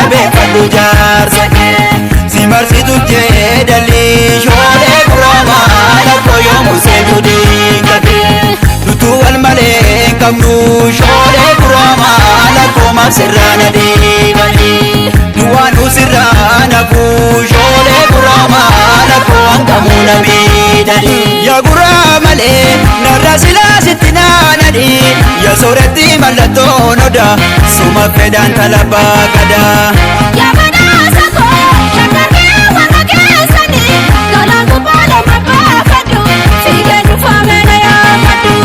Jabeeffadhu jaarsa kee. Si marsitu jeedalli shoolee guraamaa lakkoo yoomuu seentu diinga kee. Nutu wal malee hin qabnu shoolee guraamaa lakkoo maaf sirraa na dhiibanii. Duwwaan nu sirraa nafuu shoolee guraamaa lakkoo hanqamuu na miidhanii. Yaa guraa malee narra silaa sitti naananii. Yaa sooretti mallattoon odaa suma fedhaan talabaa gadaa. Yaa badhaasa koo shaggarkee warra keessanii galaan gubbaa lama baafadhu fiigeen dhufaa mana yaafadhu.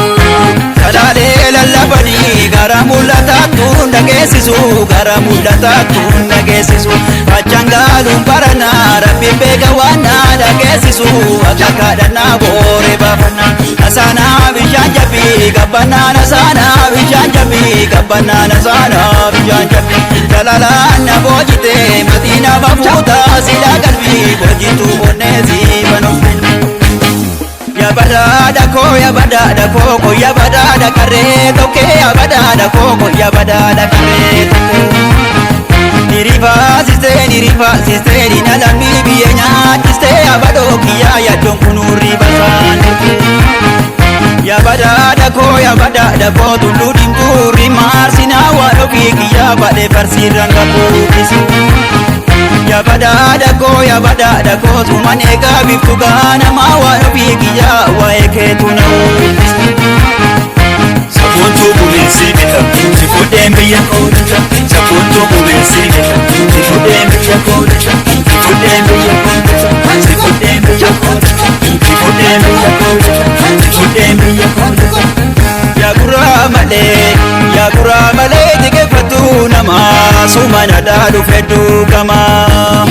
Salaalee lallabanii gara mul'ataattu dhageessisu gara mul'ataattu dhageessisu Fachaan gaaluun baranaa rabbiin beeka waan na dhageessisu akka kadhannaa booree baafannaa Asaanaa bishaan jabbii qabbanaa asaanaa bishaan jabbii qabbanaa asaanaa bishaan jabbii Jalalaan na boojite matii nama fuutaa silaa qalbii boojitu onnee si banuuf. Yabadaadha koo yabadaadha koo koo yabadaadha karree tokkee yabadaadha koo koo yabadaadha karree tokkee. Nirifaasistee nirifaasistee nina lammii biyya nyaachistee yabadoo kiyyaa yaaddoon kunuurri basaan. Yabadaadha koo yabadaadha koo tulluu diimtuurri maarsinaa waan ofii kiyyaa badhee farsiirraan qabuuqisi. Yabadaadha koo yabadaadha koo suman eegaa biftu gaanamaa waan ofii kiyyaa waa'ee keetu na uwwisa. Safoontuu buleessii bita, si fuudheen biyya koo dhita. Safoontuu buleessii bita, si fuudheen biyya koo dhita. Si fuudheen biyya koo dhita, si fuudheen biyya koo dhita. Si fuudheen biyya koo dhita, si fuudheen biyya koo dhita. Yaa guraa malee yaa guraa malee xiqqeeffatu namaa suma na dhaaluuf hedduu gamaa.